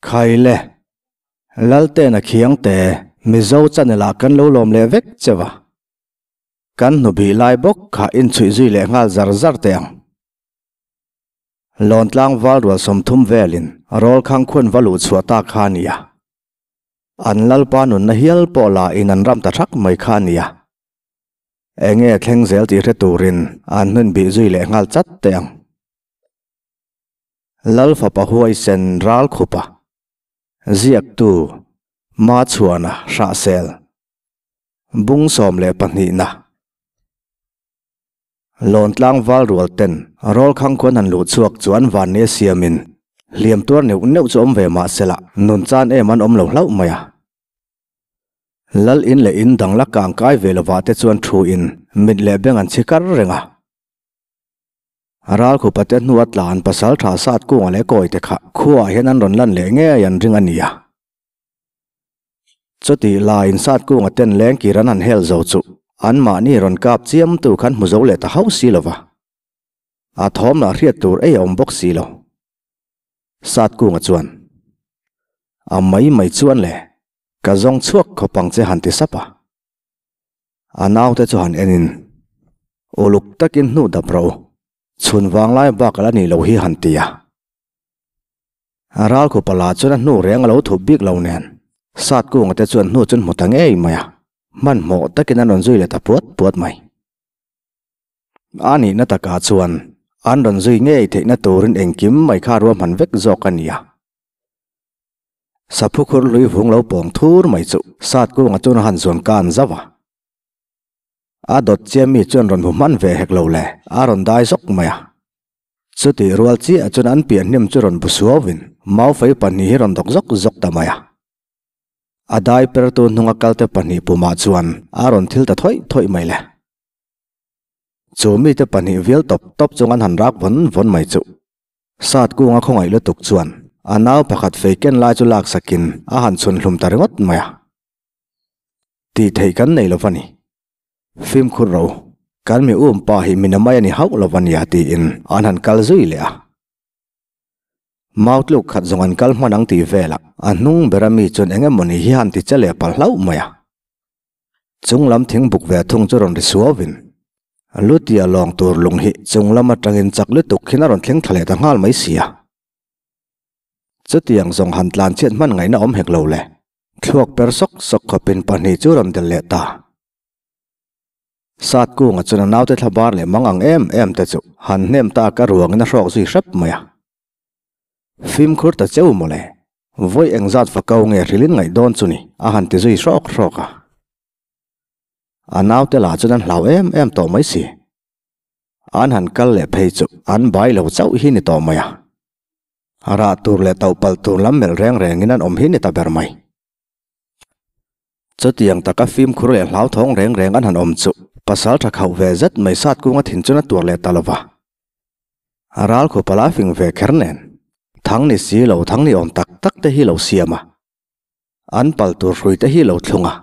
Khaile, Laltena Khiangte, Mizo channel ah kan lo lawm leh vek cheu a. Kan hnubih lai bawk kha inchhuih zui leh nghal zar zar teh ang. Lawntlang val rual 30 velin rawl khang khuan va luh chhuah ta kha a nia. An lalpa nunna hial pawh la in an ram ta thak mai kha a nia. Enge thleng zel tih hre turin an hnun bih zui leh nghal chat teh ang. Lal fapa huaisen ral khupa ziaktu Machhuana Hrahsel Bung 12 na. Lawntlang val rual ten rawl khang khuan han luh chhuak chu an van nia siamin hliam tuar neuh neuh chu awm ve mah sela nun chan em an awm lo hlauh mai a. Lal in leh in dang la kang kai ve lovah te chuan thu in mit leh beng an chhi kar reng a. Ral khupa te hnua tlan pasal tha sat kunga leh kawi te kha khuaah hian an rawn lan leh ngei an ring a nia. Chutih laiin Satkunga ten lengkir an han hel zo chu anmahni rawn kap chiam tu khan hmu zo leh ta hauh si lo va. A thawm lah hriat tur ei a awm bawk si lo. Satkunga chuan, A mai mai chuan le, ka zawng chhuak khawp ang che han ti sap a. A naute chu han enin, Uluk takin hnuh dap rawh u, chhun vanglai bak ala nih loh hi han ti a. Ral khupa lah chuan a hnu reng a lo thup bik lo nen, Satkunga te chuan hnu chu an hmu ta ngei mai a, hmanhmawh takin an rawn zui leh ta puat puat mai. A nihna takah chuan an rawn zui ngei theihna turin engkim mai kha ruahman vek zawk a ni a. Saphu khur hlui vung lo pawng thur mai chu Satkunga chuan a han zuan kan zauh a. A dawt chiah mi chuan rawn hmu hman ve hek lo le, a rawn dai zawk mai a. Chutih rual chiah chuan an pian hnim chu rawn bu suauvin Maufei pahnih hi rawn dawk zawk zawk ta mai a. A dai pertu hnunga kalte pahnih pumah chuan a rawn thil ta thawih thawih mai le. Chu mite pahnih vial tawp tawp chung an han rak vawn vawn mai chu. Sat kunga khawngaih lutuk chuan a nau pakhat fei ken lai chu laksakin a han chhun hlum ta ringawt mai a. Tih theih kan nei lo va ni. Fimkhur ro, kan mi um pa hi min a mai a ni hauh lo va nia tiin an han kal zui leh a. Mautluk khat zawng an kal hman ang tih velah a hnung bera mi chuan eng emawni hi han ti che leh palh hlauh mai a. Chung lam thing buk ve thung chu rawn ri suauvin Lutia lawng tur lung hi chung lam atangin chak lutuk hian a rawn thleng thla leh ta nghal mai si a. Chutiang zawng han tlan chhiat hman ngaihna awm hek lo le. Thluak per sawk sawk khawpin pahnih chu rawn del leh ta. Sat kunga chuan a naute thla bar leh mang ang em em te chu han hnem tak a ruangin a hrawk zui hrep mai a. Fimkhur ta cheu mawle, vawi engzat fa ko nge hrilhin ngaih dawn chu ni a han ti zui hrawk hrawk a. A naute lah chuan an hlau em em tawh mai si. An han kal leh phei chu an bai lo chauh hi ni tawh mai a. Rah tur leh toh palh tur lam melh reng rengin an awm hi ni ta ber mai. Chutiang taka fimkhur leh hlauthawng reng reng an han awm chu pasal tha khauh ve zet mai sat kunga thin chuan a tuar leh ta lo va. A ral khupa la fing ve kher nen, thang ni si lo thang ni awm tak tak te hi lo siam a, an pal tur hrui te hi lo thlung a.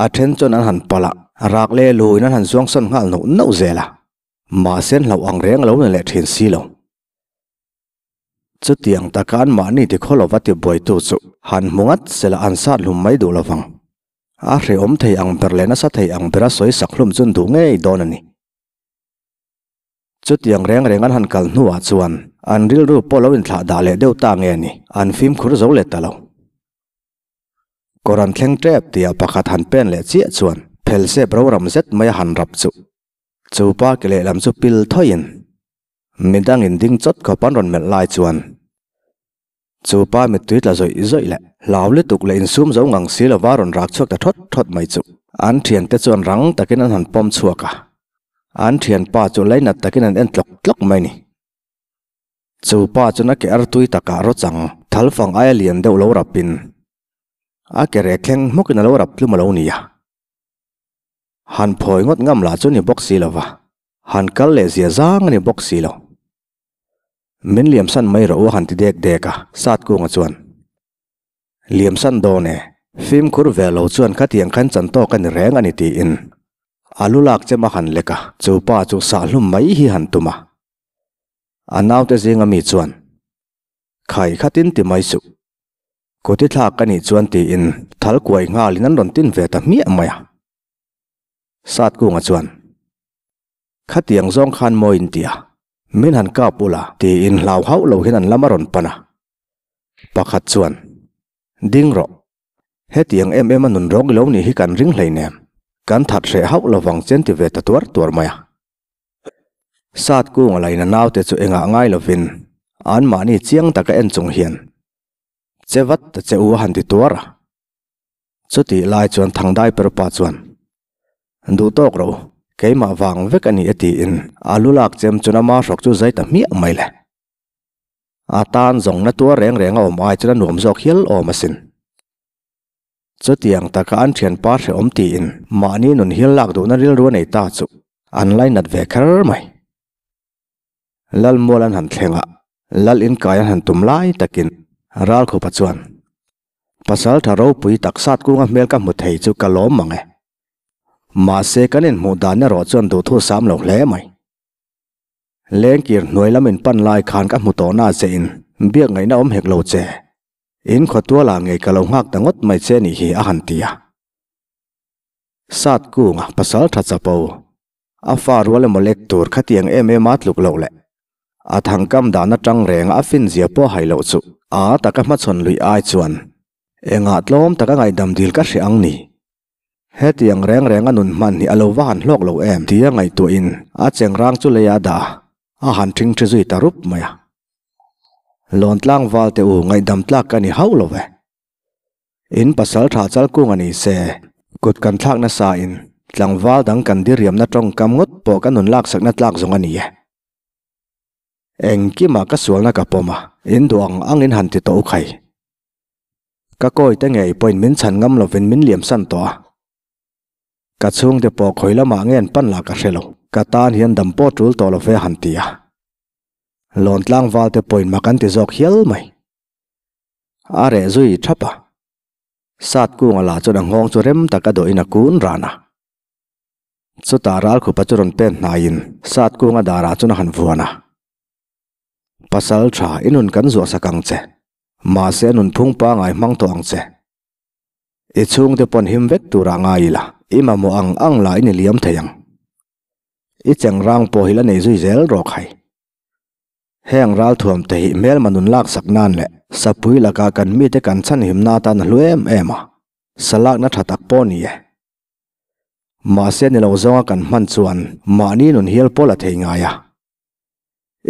A then chuan an han palh a, rak leh luin an han zuang sawn nghal nauh nauh zel a, mahse an hlauh ang reng a lo ni leh thin si lo. Chutiang taka an mahni ti khaw lova ti buaitu chu han hmu ngat sela an sat hlum mai duh lovang. A hrehawm thei ang ber leh nasa thei ang bera sawi sak hlum chun duh ngei dawn a ni. Chutiang reng reng an han kal hnuah chuan an rilru pawh lo inthlah dah leh deuh ta nge ni, an fimkhur zo leh ta lo. Kawr an thleng tep tia pakhat han pen leh chiah chuan phelsep roram zet mai a han rap chu. Chu pa ke lehlam chu pil thawiin Midangin ding chawt khawp an rawn melh lai chuan chu pa mittui tla zawih zawih leh hlau lutuk leh insum zo ngang si lova rawn rak chhuak ta thawt thawt mai chu an thiante chuan rang takin an han pawm chhuak a, an thianpa chu lainat takin an en tlawk tlawk mai ni. Chu pa chuan a ke artui takah rawchang thalfang aia lian deuh lo rapin a ke rek thleng hmawkin a lo rap tlum a lo ni a. Han phawi ngawt ngam lah chu ni bawk si lova. Han kal leh zia zang a ni bawk si lo. Min liamsan mai rawh u a han ti dek dek a, Satkunga chuan. Liamsan dawn e, fimkhur ve lo chuan khatiang khan chan tawk a ni reng a ni tiin a lu lak chem a han lek a, chu pa chu sah hlum mai hi han tum a. A naute zinga mi chuan. Khai khatin ti mai suh. Kut i thlak a nih chuan tiin thal kuai nghalin an rawn tin ve ta hmiah mai a. Satkunga chuan, Khatiang zawng khan mawi in ti a, min han kap ula tiin hlau hauh lo hian an lam a rawn pan a. Pakhat chuan, Ding rawh, hetiang em em a nun rawng i lo nih hi kan ring hleinem, kan that hreh hauh lovang che an ti ve ta tuar tuar mai a. Satkunga laina naute chu engah ngai lovin anmahni chiang taka en chung hian, Che vat ta che u a han ti tuar a. Chutih lai chuan Thangdai perpa chuan, Duh tawk ro, keimah vang vek a ni e tiin a lu lak chem chuan ama hrawk chu zai ta hmiah mai le. A tan zawng na tuar reng reng a awm ai chuan a nuam zawk hial awm asin. Chutiang taka an thianpa hrehawm tiin mahni nun hial lak duhna rilru a nei ta chu an lainat ve kher mai. Lalmual an han thleng a, Lal inkai an han tum lai takin Ralkhupa chuan, Pasaltha ropui tak sat kunga hmel ka hmu thei chu ka lawm mang e. Mahse kan inhmuh dan erawh chuan duhthu sam lo hle mai. Lengkir hnuai lam in pan lai khan ka hmu tawh na che in biak ngaihna awm hek lo che. In khawtual ah ngei ka lo nghak ta ngawt mai che nih hi a han ti a. Sat kunga pasal tha chapo a fa rual emaw lek tur khatiang em em a tluk loh leh a thangkam dan atang reng a fin zia pawh hai loh chu a taka hmachhawn luih ai chuan engah tlawm taka ngaihdam dil ka hre ang ni. Hetiang reng reng a nun hman hi a lo va han hlawk lo em tia ngaihtuahin a chengrang chu lei a dah a, a han ṭhingṭhi zui ta rup mai a. Lawntlang valte u ngaihdam tlak ka ni hauh lo ve. In pasal tha chalkung a ni se, kut kan thlak nasa in tlangval dang kan diriamna tawngkam ngawt pawh ka nun laksakna tlak zawng a ni e. Engkimah ka sualna ka pawm a, in duh ang angin han ti tawh u khai. Ka kawi te ngei pawhin min chhan ngam lovin min liam san tawh a. Ka chhungte pawh khawi lamah nge an pan lah ka hre lo. Ka tan hian dam pawh tul tawh lo ve han ti a. Lawn tlangval te pawhin mak an ti zawk hial mai. A reh zui thap a. Sat kunga lah chuan a nghawng chu rem taka dawhin a kun ran a. Chutah ralkhupa chu rawn pen hnaiin sat kunga darah chuan a han vuan a. Pasal tha i nun kan zuah sak ang che. Mahse nun phung pangai hmang tawh ang che. I chhungte pawn him vek turah ngai ila, i mamawh ang ang lah i ni liam thei ang. I chengrang pawh hi la nei zui zel rawk hai. Heng ralthuam te hi hmelma nun lak sak nan leh sapui lakah kan mite kan chhanhimna atan a hlu em em a, salakna tha tak pawh ni e. Mahse ni lo zawnga kan hman chuan mahni nun hial pawh la thei ngai a.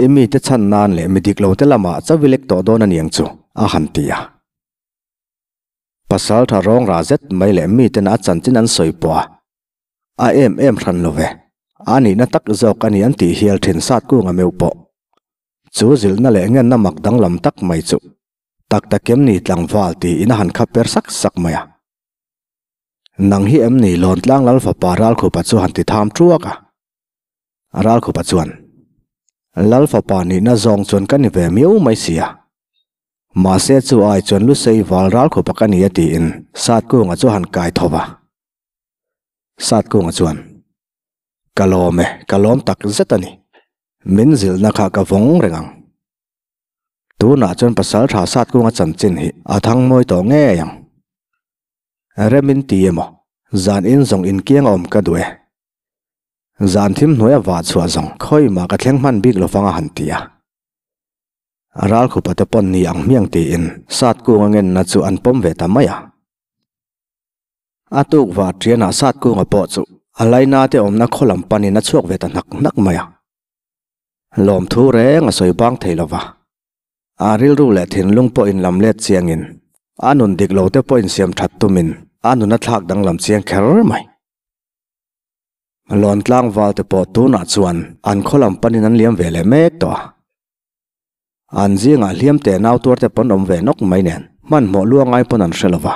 I mite chhan nan leh mi dik lote lamah chawi lek tawh dawn a niang chu, a han ti a. Pasal tha rawng rah zet mai leh miten a chanchin an sawi pawh a, a em em hran lo ve. A nihna tak zawk a ni an tih hial thin sat kunga meuh pawh. Chu zilhna leh ngenna mak danglam tak mai chu tak tak em ni tlangval tiin a han khap per sak sak mai a. Nang hi em ni Lawntlang Lalfapa Ralkhupa chu han ti tham thuak a. Ralkhupa chuan, Lal fapa nihna zawng chuan ka ni ve miau mai sia. Mahse chu ai chuan Lusei val Ralkhupa ka ni a tiin Satkunga chu a han kai tho va. Satkunga chuan, Ka lawm e, ka lawm tak zet a ni. Min zilhna kha ka vawng reng ang. Tunah chuan pasal tha Satkunga chanchin hi a thang mawi tawh ngei ang. Rem in ti emaw, zan in zawng inkiang a awm ka duh e. Zan thim hnuai a vah chhuah zawng khawi mah ka thleng hman bik lovang a han ti a. Ralkhupa te pawn ni ang hmiang tiin sat kunga ngenna chu an pawm ve ta mai a. A tuk vah ṭianah sat kunga pawh chu a laina te awmna khaw lam panin a chhuak ve ta hnak hnak mai a. Lawmthu reng a sawi bang thei lova. A rilru leh thinlung pawh inlam let chiangin a nun dik lo te pawh insiam ṭhat tumin a nun a thlak danglam chiang kher mai. Lawntlang valte pawh tunah chuan an khaw lam panin an liam ve leh mek tawh a. An zingah hliam teh nau tuar te pawn awm ve nawk mai nen hmanhmawh lu angai pawn an hre lo va.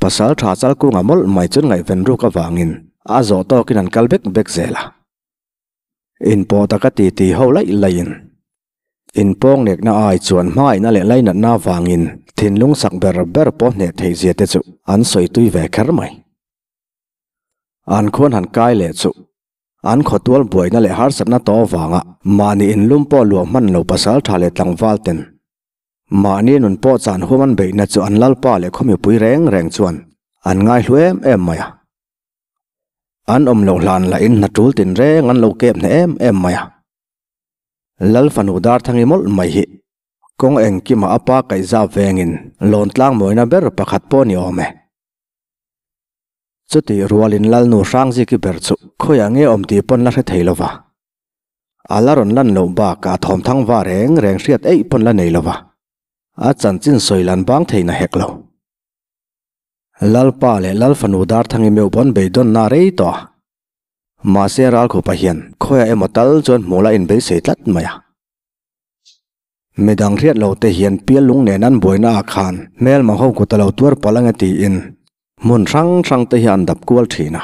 Pasal tha chalkunga mawlh mai chuan ngaihven ruk avangin a zawh tawkin an kal bek bek zel a. Inpawh taka ti ti ho laih laihin inpawng nekna ai chuan hmangaihna leh lainatna avangin thinlung sak ber ber pawh hneh theih zia te chu an sawi tui ve kher mai. An khuan han kai leh chu an khawtual buaina leh harsatna tawh avanga mahni inlum pawh luah hman lo pasal tha leh tlangval ten. Mahni nun pawh chan huam an beihna chu an lalpa leh khaw mipui reng reng chuan an ngaihlu em em mai a. An awm loh hlan lahin hna tul tinreng an lo kep hneh em em mai a. Lal fanu Darthangi mawlh mai hi kawng engkimah a pa kaihzap vengin lawn tlang mawina ber pakhat pawh a ni awm e. Chutih rualin Lalnu Hrangziki ber chu khawiah nge awm tih pawn la hre thei lova. A la rawn lan loh bakah thawmthang va reng reng hriat eih pawn la nei lova. A chanchin sawi lan bang theihna hek lo. Lalpa leh Lalfanu Darthangi meuh pawn beidawnna rei tawh a. Mahse Ralkhupa hian khawiah emaw tal chuan hmuh la inbeisei tlat mai a. Midang hriat lo te hian pial lung nen an buaina ah khan hmelma ho kut a lo tuar palh ange tiin hmun hrang hrang te hi an dap kual thin a.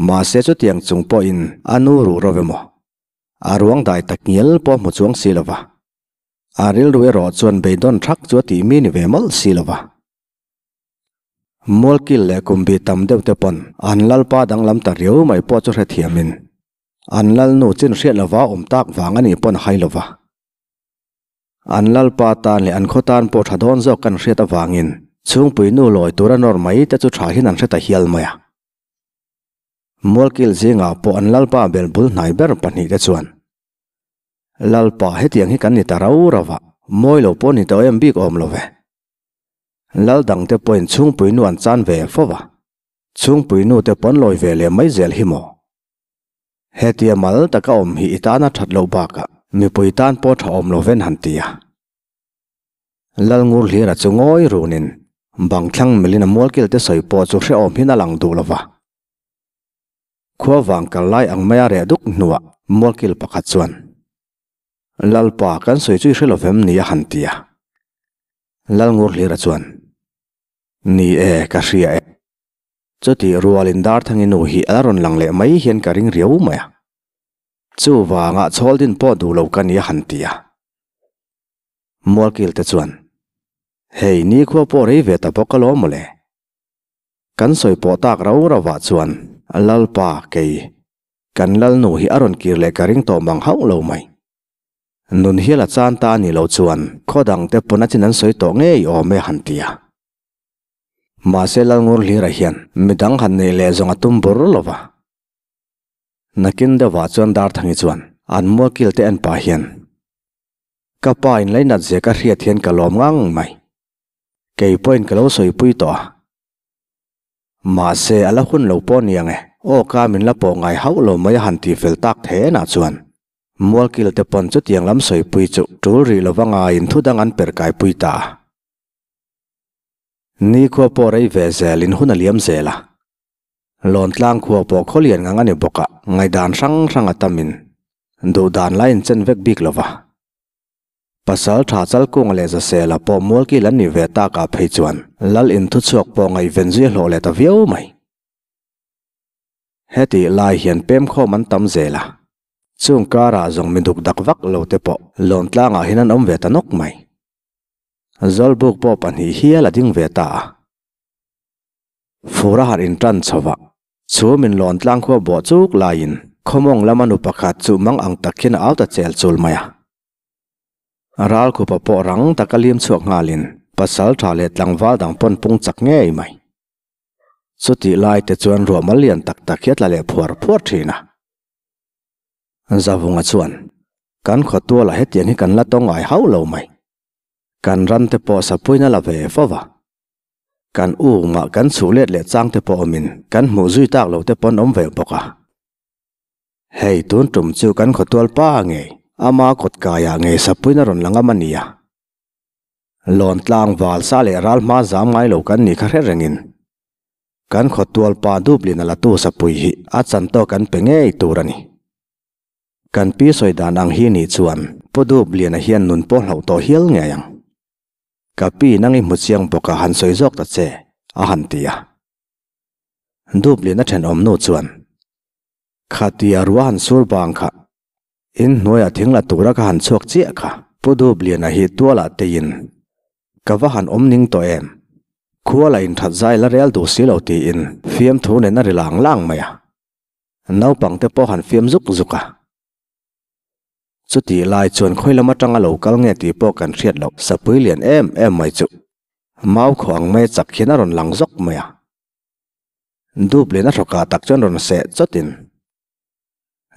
Mahse chutiang chung pawhin a nu ruh ro emaw a ruang dai tak ngial pawh hmu chuang si lova. A rilru erawh chuan beidawn thak chu a tih mi ni ve mawlh si lo va. Mualkil leh kumbi tam deuh te pawn an lalpa danglam ta riau mai pawh chu hrethiamin an lalnu chin hriat lova awm tak vang a nih pawn a hai lo va. An lalpa tan leh an khaw tan pawh tha dawn zawk kan hriat avangin chhungpui nu lawi tura nawr mai te chu tha hin an hre ta hial mai a. Mualkil zingah pawh an lalpa bel bul hnai ber pahnihte chuan Lalpa, hetiang hi kan ni ta rau rau a, mawi lo pawh ni tawh em bik awm lo ve. Lal dangte pawhin chhungpui nu an chan ve fo va, chhungpui nu te pawn lawi ve leh mai zel hi maw? Hetia mal taka awm hi i tana that loh bakah mipui tan pawh tha awm lo ven han ti a. Lal ngur hlira chu ngawi runin bang thlang melhin a mualkil te sawi pawh chu hrehawm hin a lang duh lo va. Khua vang kal lai ang maia reh duk hnuah mualkil pakhat chuan, Lalpa, kan sawi chu i hre lovem ni a han ti a. Lalngurhlira chuan, Ni e, ka hria e. Chutih rualin Darthangi nu hi a la rawn lang leh mai hian ka ring riau mai a. Chuvangah chhawldin pawh duh lo ka ni a han ti a. Mualkil te chuan, Hei, nikhua pawh rei ve ta bawk alawm mawle. Kan sawi pawh tak rau rauah chuan Lalpa kei kan Lalnu hi a rawn kir leh ka ring tawh mang hauh lo mai. Nun hial a chan ta a nih loh chuan khaw dang te pawn a chin an sawi tawh ngei awm e han ti a. Mahse Lalngurhlira hian midang han neih leh zawng a tum bur lo va. Nakin deuhah chuan Darthangi chuan an mualkil te en pah hian ka pa in leinat zia ka hriat hian ka lawm ngang mai. Kei pawhin ka lo sawipui tawh a. Mahse, a la hun lo pawh ni ang e. Aw ka min la pawh ngai hauh lo mai a han tih fel tak then ah chuan Mualkil te pawn chutiang lam sawipui chu tul rih lova ngaiin thu dang an per kaipui ta a. Nikhua pawh rei ve zelin hun a liam zel a. Lawntlang khua pawh khawlian ngang a ni bawk a, ngaihdan hrang hrang a tamin duhdan la inchen vek bik lova. Pasal tha Chalkunga leh Zasela pawh mualkil an nih ve takah phei chuan Lal in thuchhuak pawh ngaihven zui a hlawh leh ta viau mai. Hetih lai hian pemkhawm an tam zel a, chung karah zawng mi duk dak vak lo te pawh Lawmtlangah hian an awm ve ta nawk mai. Zawlbuk pawh pahnih hial a ding ve ta a. Fur a harh in tan chho a, chhum in Lawntlang khua bawh chuk laiin khawmawng lama nu pakhat chu mang ang tak hian a au ta chel chul mai a. Ralkhupa pawh rang taka lim chhuak nghalin pasal tha leh tlangval dang pawn pung chak ngei mai. Chutih lai te chuan ruah mal lian tak tak hi a tla leh phuar phuar thin a. Zavunga chuan, Kan khawtualah hetiang hi kan la tawng ngai hauh lo mai. Kan ram te pawh sapuiin a la ve fo va. Kan ungah kan chhuh let leh chang te pawh awmin kan hmuh zui tak lo te pawn awm ve bawk a. Hei tun tum chu kan khawtual pa ngei, ama kawt kaiah ngei sapuiin a rawn la ngam a nia. Lawn tlang val sa leh ral hma zam ngai lo kan nih kha hre rengin kan khawtual pa duplin a latu sapui hi a chan tawk kan pe ngei tur a ni. Kan pi sawi dan ang hi nih chuan Pu Dupliana hian nun pawh hlauh tawh hial ngei ang. Ka pi nang i hmu chiang bawk a han sawi zawk ta che, a han ti a. Dupliana thenawm nu chuan Khatia ruah han sur bang kha, in hnuaiah thing la tura ka han chhuak chiah kha. Pu Dubliana hi tualah teiin ka va han awm ning tawh em? Khua la inthat zai la rel duh si lo tiin fiamthu nen a ri lang lang mai a. Naupangte pawh han fiam zuk zuk a. Chutih lai chuan khawi lam atanga lo kal nge tih pawh kan hriat loh sapui lian em em mai chu mau khaw ang mai chak hian a rawn lang zawk mai a. Dup lian a hrawkah tak chuan rawn seh chawtin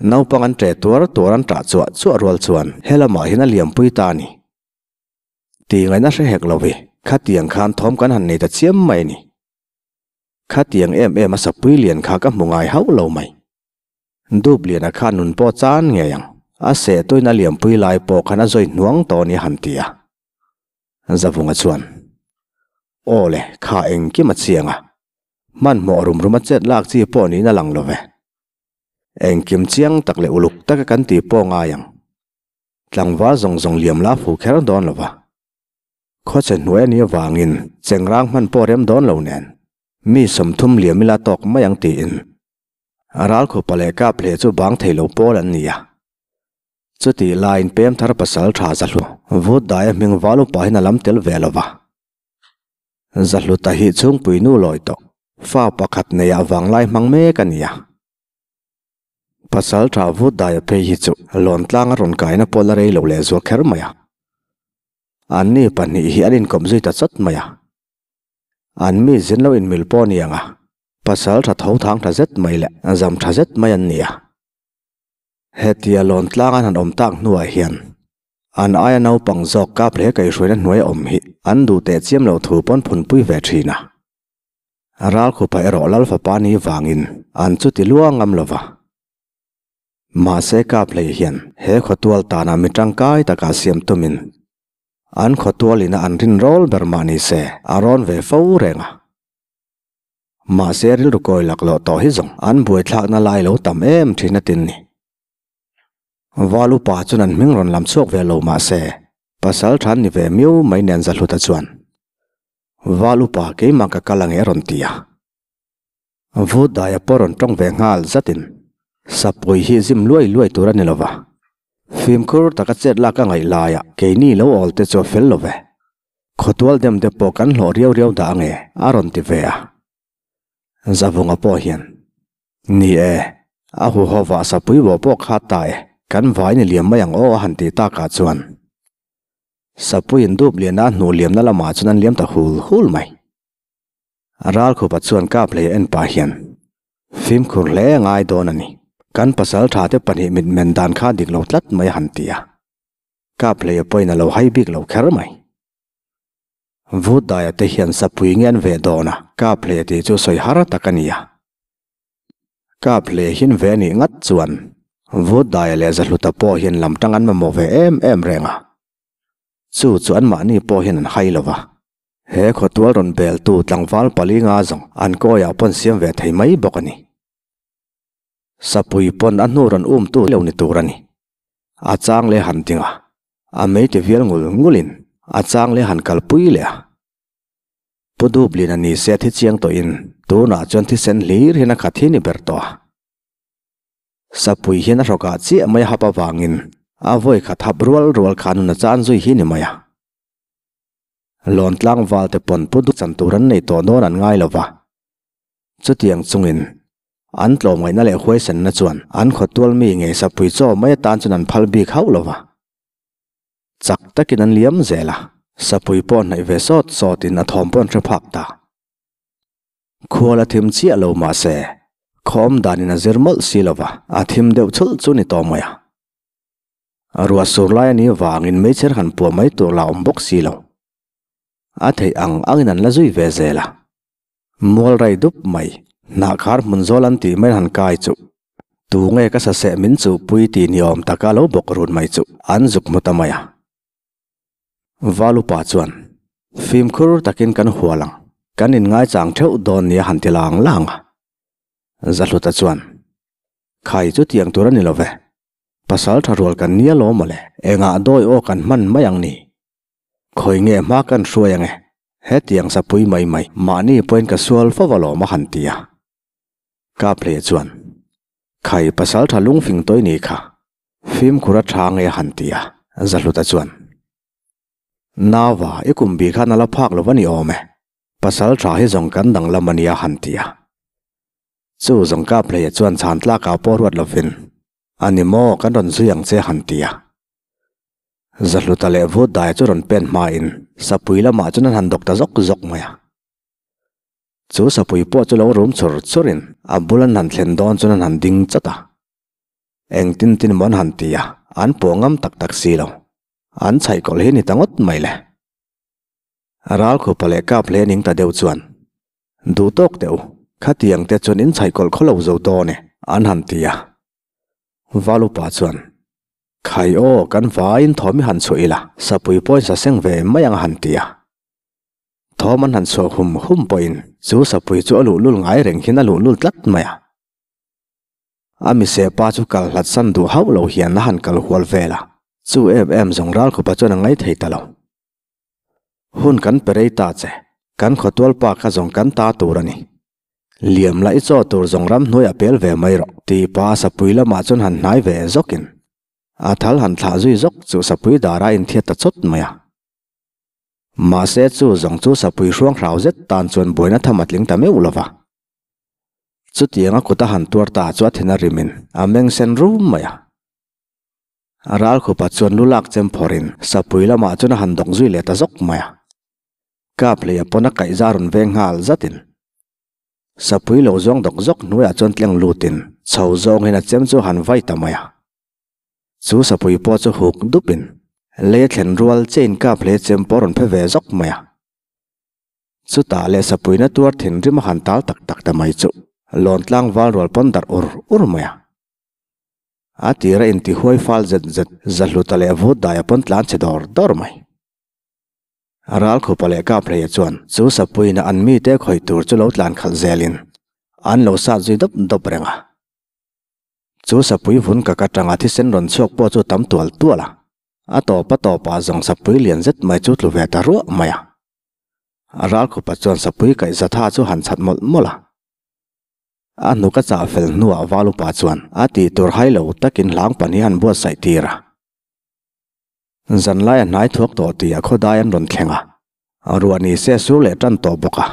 naupang an ṭe tuar tuar an ṭah chuah chuah rual chuan he lamah hian a liampui ta a ni. Tih ngaihna hre hek lo vi, khatiang khan thawm kan han nei ta chiam mai a ni. Khatiang em em a sapui lian kha ka hmu ngai hauh lo mai. Dup liana kha nun pawh chan ngei ang, a seh tuin a liampui lai pawh khan a zawi hnuang tawh a ni a han ti a. Zavunga chuan, Aw le, kha engkim a chiang a, hmanhmawh rum rum a chet lak chi pawh niin a lang lo ve. Engkim chiang tak leh uluk taka kan tih pawh ngai ang. Tlangval zawng zawng liam la fu kher dawn lo va. Khawchhe hnuai a nih avangin chengrang hman pawh rem dawn lo nen mi 30 liam ila tawk mai ang tiin Ralkhupa leh Kaphle chu bang thei lo pawl an ni a. Chutih laiin pem thar pasal tha Zahlu vut daia hming val upa hian a lam tel ve lo va. Zahluta hi chhungpui nu lawi tawh fa pakhat neiah vanglai hmang mek a ni a. Pasal tha vut daia phei hi chu lawntlang a rawn kaina pawh la rei lo leh zual kher mai a. Anni pahnih hi an inkawp zui ta chawt mai a. An mi zin lo inmil pawh a ni ang a, pasal tha tho thang tha zet mai leh zam tha zet mai an ni a. Hetia lawntlang an han awm tak hnuah hian an aia naupang zawk kap hle kaihhruaina hnuai awm hi an duh teh chiam loh thu pawn phunpui ve thin a. Ralkhupa erawh Lal fapa ni vangin an chuti lua ngam lo va. Mahse Kaphlei hian he khawtual tana mi tangkai takah siam tumin an khawtualina an rin rawl ber mah ni se a rawn ve fo reng a. Mahse rilru kawi lak loh tawh hi zawng an buaithlakna lai lo tam em thin a tin ni. Val upa chuan an hming rawn lam chhuak ve lo mahse pasal than ni ve miau mai nen Zahluta chuan Val upa keimah ka kal ang e a rawn ti a. Vut daia pawh rawn tawng ve nghal zatin Sapui hi zim luai luai tur a ni lova. Fimkhur taka chet lak a ngaih laiah keini lo awl te chu a fel lo ve. Khawtual dem te pawh kan hlawh riau riau dah ange a rawn ti ve a. Zavunga pawh hian, Ni e, a huhawvah Sapui bawh pawh kha ta e, kan vai ni liam mai ang aw a han ti takah chuan Sapuiin dup liana a hnuh liamna lamah chuan an liam ta hul hul mai. Ralkhupa chuan kap hlei a en pah hian, Fimkhur hle a ngai dawn a ni. Kan pasal tha te pahnih mit men dan kha dik lo tlat mai a han ti a. Kap hlei a pawhin a lo hai bik lo kher mai. Vut daia te hian sapui nge an veh dawn a, kap hlei a tih chu sawi har tak a ni a. Kap hlei hian ve a nih ngat chuan Vut daia leh Zahluta pawh hian lam tang an mamawh ve em em reng a. Chu chu anmahni pawh hian an hai lo va. He khawtual rawn beltu tlangval pali nga zawng an kawiah pawn siam ve thei mai bawk a ni. Sapui pawn a hnu rawn umtu lo ni tur a ni. A chang leh han ding a, a meite vial ngul ngulin a chang leh han kalpui leh a. Pu Dublin a ni se thi chiang tawhin tunah chuan thisen hlir hian a khat hi ni ber tawh a. Sapui hian a hrawkah chiah mai a hap avangin a vawi khat hap rual rual kha nun a chan zui hi ni mai a. Lawn tlangval te pawn pu du chan tur an nei tawh dawn an ngai lo va. Chutiang chungin an tlawmngaihna leh huaisenna chuan an khawtual mi ngei sapui chaw mai atan chuan an phal bik hauh lo va. Chak takin an liam zel a, sapui pawh hnaih ve sawt sawtin a thawm pawh an hre phak ta. Khual a thim chiah lo mahse, khawm danin a zir mawlh si lo va, a thim deuh chulh chu ni tawh mai a. Ruah sur lai a nih vangin meichher han puah mai tur la awm bawk si lo. A theih ang angin an la zui ve zel a. Mual rai dup mai, hnah khar hmun zawl an tih mai han kai chu. Tu nge ka saseh min chuhpui tih ni awm taka lo bawk run mai chu an zuk hmu ta mai a. Valupa chuan, Fimkhur takin kan hual ang, kan inngaichang theuh dawn nia han ti lang lang a. Zahluta chuan, Khai chutiang tur a ni lo ve, pasal tha rual kan nia lo mawle, engah dawi aw kan hman mai ang ni? Khawi nge hma kan hruai ange, hetiang sapui mai mai mahni pawhin ka sual fo va lawm a han ti a. Kaphleia chuan, Khai pasal tha lungfing tawi ni kha, Fimkhur a tha nge han ti a, Zahluta chuan, Nauva, i kum bih khan a la phak lo va ni awm e, pasal tha hi zawng kan danglam a nia han ti a. Chu zawng Kaphleia chuan chhan tlakah pawh ruat lovin, A ni maw, kan rawn zui ang che han ti a. Zahluta leh Vutdaia chu rawn pen hmain sapui lamah chuan an han dawk ta zawk zawk mai a. Chu sapui pawh chu lo rum chur churin a bul an han thlen dawn chuan an han ding chawt a. Engtin tin maw an han ti a, an pawh ngam tak tak si lo. An chhaih kawlh hi a ni ta ngawt mai le. Ralkhupa leh kap hle ning ta deuh chuan, Duh tawk teh u, khatiang te chuan in chhaih kawlh khaw lo zo dawn e, an han ti a. Valupa chuan, Khai aw, kan vaiin thawm i han chhuah ila, sapui pawhin sa seng ve mai ang a han ti a. Thawm an han chhuah hum hum pawhin chu sapui chu a luhlul ngai reng hian a luhlul tlat mai a. A mise pa chu kal hlat san duh hauh lo hian a han kal hual vel a, chu em em zawng Ralkhupa chuan a ngai thei ta lo. Hun kan pe rei ta che, kan khawtual pa kha zawng kan ta tur a ni. Liam la i chaw tur zawng ramhnuaiah pel ve mai rawh, ti pa sapui lamah chuan han hnai ve zawkin a thal han thlah zui zawk chu sapui dara inthiat ta chawt mai a. Mahse chu zawng chu sapui hruang hrau zet tan chuan buaina tham a tling ta meuh lo va. Chutianga kut a han tuar ta chu a thin a rimin a meng sen rum mai a. Ralkhupa chuan lu lak chem phawrhin sapui lamah chuan a han dawk zui leh ta zawk mai a. Kap hleia pawn a kaihza a rawn veng nghal zatin sapui lo zawng dawk zawk hnuaiah chuan tleng lutin chho zawngin a chem chu a han vai ta mai a. Chu sapui pawh chu huk dupin lei a thlen rual chain kap hlei chem pawh a rawn phe ve zawk mai a. Chutah leh sapuina tuar thinrim a han tal tak tak ta mai chu lawn tlangval rual pawn darh ur ur mai a. A tira intihuai fal zet zet Zahluta leh Vutdaia pawn tlan chhe dawr dawr mai. Ralkhupa leh Kaphleia chuan chu sapuina an mite khawih tur chu lo tlan khalh zelin an lo sat zui dawp dawp reng a. Chu sapui vun ka ka tanga thisen rawn chhuak pawh chu tam tual tual a. A tawp a tawpah zawng sapui lian zet mai chu tlu ve ta ruah mai a. Ralkhupa chuan sapui kaih zatha chu han chhat mawlh mawlh a. A hnuk a chah fel hnuah Valupa chuan a tih tur hai lo takin hlang pahnih han buatsaih tir a. Zanlai a hnai thuak tawh tih a khawdai an rawn thleng a, ruah ni se sur leh tan tawh bawk a.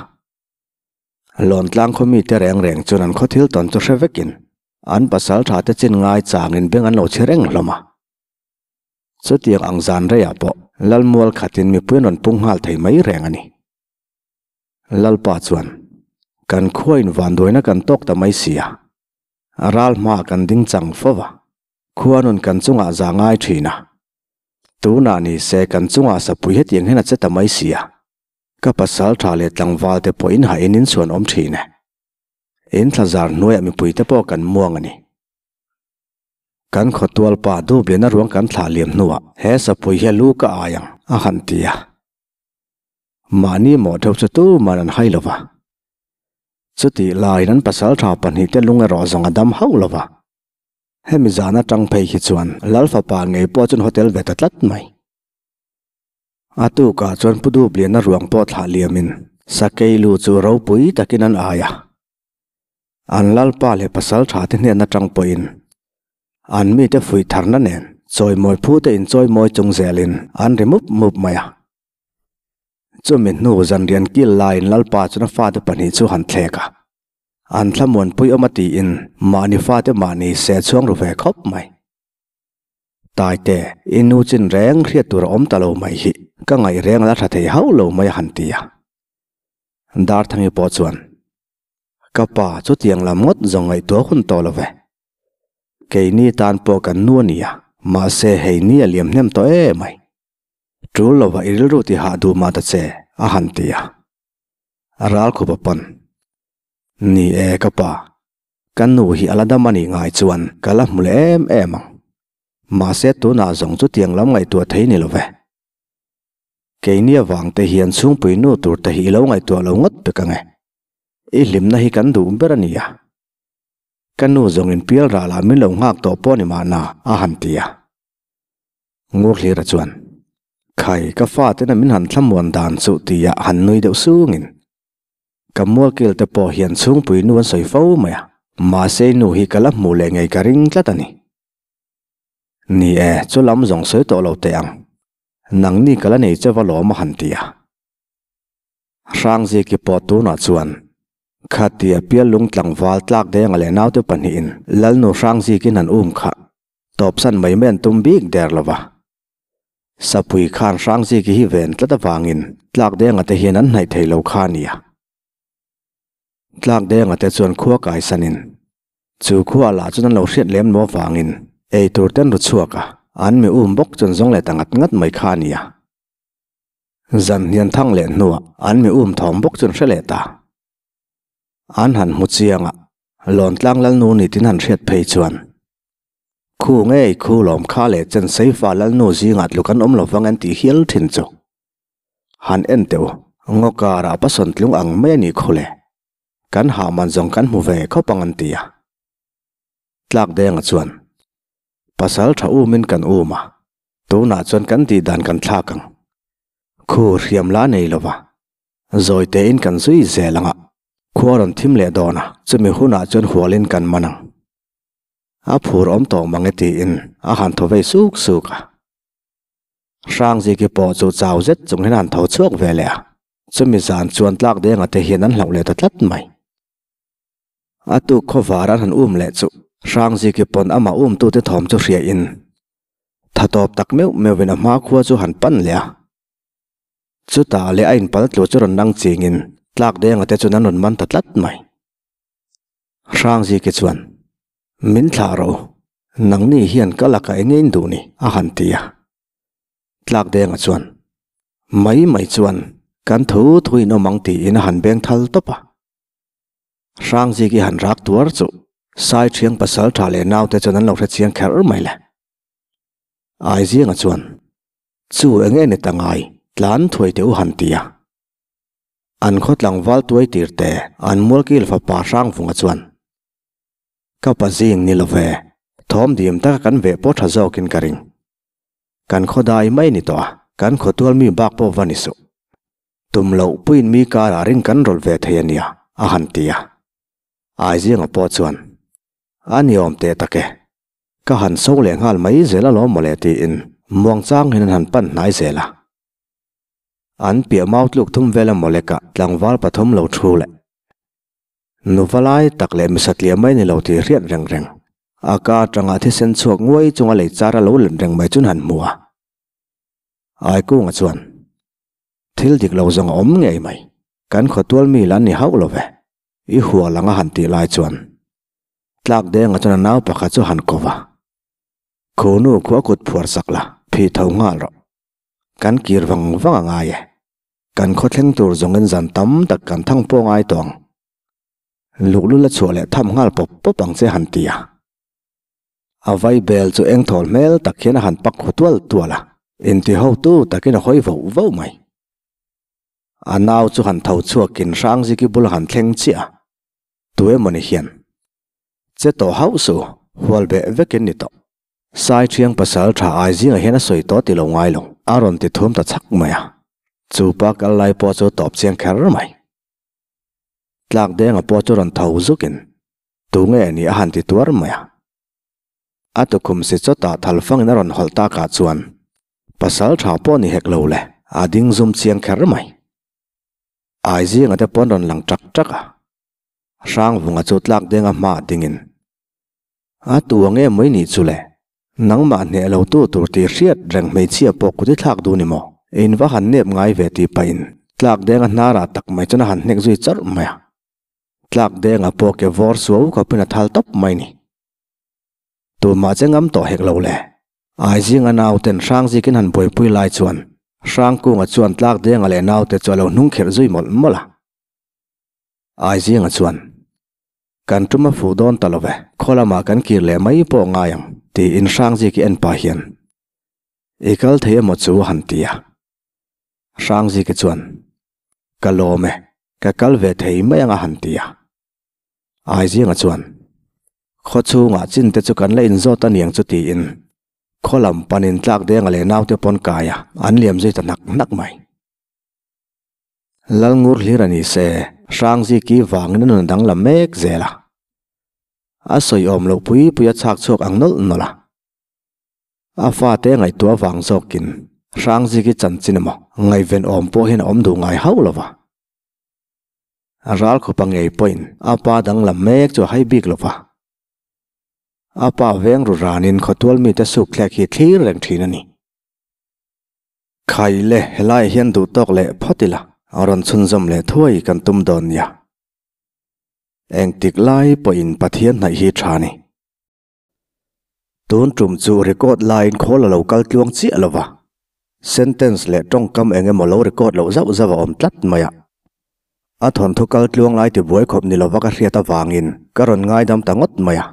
Lawntlang khaw mite reng reng chuan an khaw thil tawn chu hre vekin an pasal tha te chin ngai changin beng an lo chhi reng hlawm a. Chutiang ang zan reiah pawh Lalmual khatin mipui an rawn pung nghal thei mai reng a ni. Lalpa chuan, Kan khuain vanduaina kan tawk ta mai si a, ral hmaah kan ding chang fo va, khua nun kan chungah za ngai thin a. Tunah ni se kan chungah sapui hetiang hian a che ta mai si a, ka pasal tha leh tlangval te pawh in hahin in chhuan awm thin e. In thlazar hnuaiah mipui te pawh kan muang a ni. Kan khawtual pa Dublian a ruang kan thlah liam hnuah he sapui hi a lu ka ai ang, a han ti a. Mahni mawh deuh chu tuman an hai lo va. Chutih laiin an pasal tha pahnihte lung erawh zawng a dam hauh lo va. Hemi zan atang phei hi chuan Lal fapa ngei pawh chuan hotel ve ta tlat mai. A tukah chuan Pu Dublian a ruang pawh thlah liamin sakei lu chu ropui takin an ai a. An lalpa leh pasal tha te hnen atang pawhin an mite fuih tharna nen chawimawi phu te inchawimawi chung zelin an ri mup mup mai a. Chumi hnu zanrian kil laiin lalpa chuan a fate pahnih chu han thlek a, an thlamuanpui awm a tiin mahni fate mahni seh chhuang ru ve khawp mai. Taite, i nu chin reng hriat tur a awm ta lo mai hi ka ngaih reng a la tha thei hauh lo mai a han ti a. Darthangi pawh chuan. Ka pa chutiang lam ngawt zawng ngaihtuah hun tawh lo ve. Keini tan pawh kan nu a ni a, mahse hei ni a liam hnem tawh em mai. Tul lova i rilru ti hah duh mah ta che, a han ti a. Ralkhupa pawn, Ni e ka pa, ka nu hi a la dam a nih ngai chuan ka la hmu leh em em ang. Mahse tunah zawng chutiang lam ngaihtuah thei ni lo ve. Keini avang te hian chhungpui nu tur te hi i lo ngaihtuah lo ngawt pek ang e. I hlimna hi kan duh ber a nia. Ka nu zawngin pial rah lah min lo nghak tawh pawh ni mahna a han ti a. Ngurhlira chuan, Khai, ka fatena min han thlamuan dan chuh tia han nui deuh sungin. Ka mualkil te pawh hian chhungpui nu an sawi fo mai a, mahse i nu hi ka la hmuh leh ngei ka ring tlat a ni. Ni e, chu lam zawng sawi tawh lo teh ang. Nangni ka la nei che va lawm a han ti a. Hrangziki pawh tunah chuan khatia pial lung tlangval tlak denga leh naute pahnihin Lalnu Hrangzikin an um kha tawpsan mai mai an tum bik der lo va. Sapui khan Hrangziki hi ven tlat avangin Tlakdenga te hian an hnaih thei lo kha a nia. Tlakdenga te chuan khua kaisanin chu khua lah chuan an lo hriat lem lo avangin ei tur ten ru chhuak a, an mi um bawk chuan zawng leh ta ngat ngat mai kha a nia. Zan hnian thang leh hnuah an mi um thawm bawk chuan hre leh ta. An han hmu chiang a, Lawntlang Lalnu ni tin han hriat phei chuan Khu ngei khu lawm kha leh chen Seifa Lalnu zingah tluk an awm lo vang an tih hial thin chu. Han en teh u, ngaw karah pasawn tlung ang mai a nih khu le. Kan hah man zawng kan hmu ve khawp ang an ti a. Tlak denga chuan, Pasal tha umin kan um a, tunah chuan kan tih dan kan thlak ang. Khu hriam la nei lova, zawi tein kan zui zel ang a, khua rawn thim leh dawn a, chumi hunah chuan hualin kan man ang. A phur awm tawh mang e tiin a han thaw vei suk suk a. Hrangziki pawh chu chau zet chung hian a han tho chhuak ve leh a, chumi zan chuan tlak denga te hian an hlauh leh ta tlat mai. A tuk khawvar an han um leh chu Hrangziki pawn amah umtute thawm chu hria in tha tawp tak meuh meuhin a hma khua chu han pan leh a. Chutah leh a inpal tlu chu rawn nang chingin tlak denga te chuan an rawn man ta tlat mai. Hrangziki chuan, Min thlah rawh u, nangni hian ka lakah eng nge in duh ni? a han ti a. Tlakdenga chuan, Mai mai chuan, kan thu thu in awm ang tiin a han beng thal tawp a. Hrangziki han rak tuar chu Saithiang pasal tha leh naute chuan an lo hre chiang kher mai le. Aizinga chuan, Chu eng nge ni ta ngai, tlan thuai teh u han ti a. An khaw tlangval tuai tir te an mualkil fapa Hrangvunga chuan, Ka pa zing ni lo ve, thawm dim taka kan veh pawh tha zawkin ka ring. Kan khaw dai mai ni tawh a, kan khaw tual mi bak pawh va ni suh. Tum loh puiin mi karah ring kan rawlh ve thei a nia, a han ti a. Aizinga pawh chuan, A ni awm teh tak e, ka han so leh nghal mai zel alawm mawle tiin muangchang hian an han pan hnai zel a. An piah mau tluk thum vela mawlekah tlangval pathum lo thu leh. Nuva lai tak leh misatliah mai ni lo tih hriat reng reng. A ka atanga thisen chhuak nguai chunga lei char a lo let reng mai chuan han hmu a. Aikunga chuan, Thil dik lo zawng a awm ngei mai. Kan khawtual mi la ni hauh lo ve. I hual anga han tih lai chuan. Tlak denga chuan a nau pakhat chu han ko va. Khunu khu a kut phuar sak la, phih tho nghal rawh. Kan kir vang vang a ngai e. Kan khawthleng tur zawngin zan tam tak kan thang pawh ngai tawh ang. Luhlul a chhuah leh tham nghal pawp pawp ang che han ti a. A vai bel chu eng thawl hmel tak hian a han pak khu tual tual a, inti hotu takin a hawi voh voh mai. A nau chu han tho chhuakin Hrangziki bul a han thleng chiah a, tu emawni hian che tawh hauh suh, hual beh vekin ni tawh. Sai Thiang pasal tha ai zingah hian a sawi tawh ti lo ngai lo, a rawn ti thum ta chhak mai a. Chu pa kal lai pawh chu tawp chiang kher mai. Tlak denga pawh chu rawn tho zukin, Tu nge ni a han ti tuar mai a. A tukhum si chawtah thal fangin a rawn hawlh takah chuan pasal tha pawh ni hek lo le, a ding zum chiang kher mai. Ai zinga te pawn rawn lang ṭak ṭak a. Hrangvunga chu tlak denga hmaah dingin, A tu ang em mai nih chu le? Nangmah hneh lo tu tur tih hriat reng hmeichhia pawh kut i thlak duh ni maw? In va han nep ngai ve tih pahin tlak denga hnarah tak mai chuan a han hnek zui charh mai a. Tlak denga pawh ke vawr suau khawpin a thal tawp mai ni. Tumah che ngam tawh hek lo le. Aizinga nauten Hrangzikin han buaipui lai chuan Hrangkunga chuan tlak denga leh naute chu a lo hnung kherh zui mawlh mawlh a. Aizinga chuan Kan tum a fuh dawn ta lo ve, khaw lamah kan kir leh mai pawh ngai ang, tiin Hrangziki en pah hian, I kal thei emaw chu a han ti a. Hrangziki chuan, Ka lawm e, ka kal ve thei mai ang a han ti a. Aizinga chuan, Khaw chhungah chin te chu kan la inzawt a niang chu tiin khaw lam panin tlak denga leh naute pawn kai a, an liam zui ta hnak hnak mai. Lalngur hlir a ni se, Hrangziki vangin a nun a danglam mek zel a. A sawi awm loh pui pui a chhak chhuak ang nawlh nawlh a. A fate ngaihtuah vang zawkin Hrangziki chanchin emaw ngaihven awm pawh hian a awm duh ngai hauh lo va. Ral khupa ngei pawhin a pa danglam mek chu a hai bik lo va. A pa veng ru ranin khawtual mite sukthlek hi thlir reng thin a ni. Khai le, helaiah hian duh tawk leh phawt ila, a rawn chhunzawm leh thuai kan tum dawn nia. Engtik lai pawhin Pathian hnaih hi tha ni. Tun tum chu record laiin khawl a lo kal tluang chiah lo va, sentence leh tawngkam eng emaw lo record loh zauh zauh a awm tlat mai a. A thawnthu kal tluang lai tibuai khawp ni lova ka hriat avangin ka rawn ngaidam ta ngawt mai a,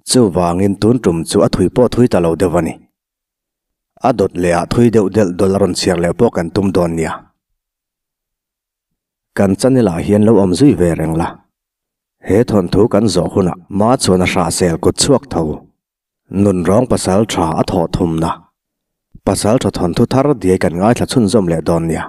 chuvangin tun tum chu a thui pawh thui ta lo deuh a ni. A dawt leh ah thui deuh delh dawlh a rawn chhiar leh pawh kan tum dawn nia. Kan channel ah hian lo awm zui ve reng la. He thawnthu kan zawh hunah ma chuan a hrahsel kut chhuak tho. Nunrawng pasal tha a thawh thumna. Pasal tha thawnthu thar diai kan ngaithla chhunzawm leh dawn nia.